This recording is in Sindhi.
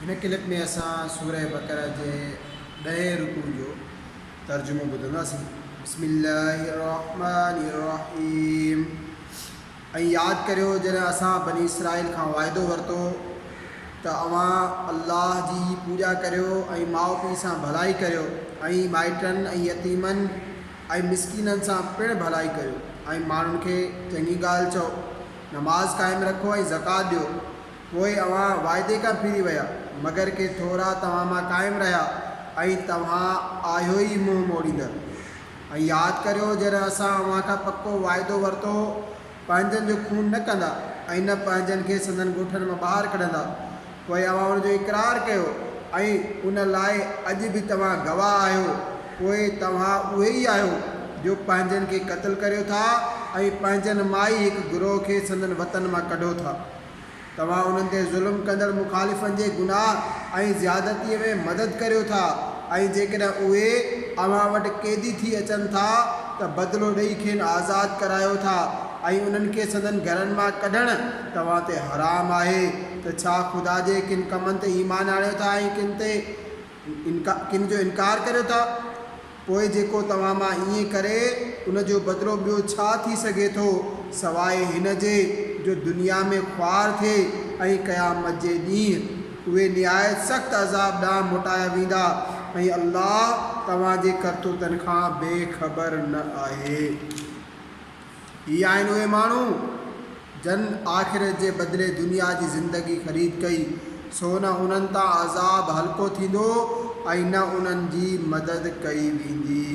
هن ڪلپ ۾ اسان سوره بقره جي ڏهين رڪوع جو ترجمو ٻڌنداسين. بسم الله الرحمٰن الرحيم ۽ ياد ڪريو جڏهن اسان بني اسرائيل کان وعدو ورتو ته اوهان الله جي ئي پوڄا ڪريو ۽ ماء پيء سان ڀلائي ڪريو ۽ مائٽن ۽ يتيمن ۽ مسڪينن سان پڻ ڀلائي ڪريو ۽ ماڻهن کي چڱي ڳالهه چئو، نماز قائم رکو ۽ زڪوات ڏيو. پوء اوهان وعدي کان ڦري ويا، مگر ڪي ٿورا توهان مان قائم رهيا ۽ توهان آهيو ئي منهن موڙيندڙ. ۽ ياد ڪريو جڏهن اسان اوهان کان پڪو وعدو ورتو هو، پنهنجن جو خون نه ڪندا ۽ نه پنهنجن کي سندن ڳوٺن مان ٻاهر ڪڍندا. پوء اوهان ان جو اقرار ڪيو ۽ ان لاء اڄ به توهان گواهه آهيو. پوء توهان اهي ئي آهيو جو پنهنجن کي قتل ڪريو ٿا ۽ پنهنجن مان ئي هڪ گروهه کي سندن وطن مان ڪڍو ٿا. توهان انهن تي ظلم ڪندڙ مخالفن جي گناهه ۽ زيادتيء ۾ مدد ڪريو ٿا ۽ جيڪڏهن اهي اوهان وٽ قيدي ٿي اچن ٿا ته بدلو ڏئي کين آزاد ڪرايو ٿا ۽ انهن کي سندن گهرن مان ڪڍڻ توهان تي حرام آهي ته ڇا خدا جي ڪن ڪمن تي ايمان آڻيو ٿا ۽ ڪن تي ڪن جو انڪار ڪريو ٿا؟ پوء جيڪو توهان مان ائين ڪري، ان جو بدلو ٻيو ڇا ٿي سگهي ٿو، سواء هن جي جو دنيا ۾ خوار ٿئي ۽ قيامت جي ڏينهن اهي نهايت سخت عذاب ڏانهن موٽايا ويندا ۽ الله توهان جي ڪرتوتن کان بي خبر نه آهي. هي آهن اهي ماڻهو، جن آخرت جي بدلي دنيا جي زندگي خريد ڪئي، سو نه انهن تان عذاب هلڪو ٿيندو ۽ نه انهن جي مدد ڪئي ويندي.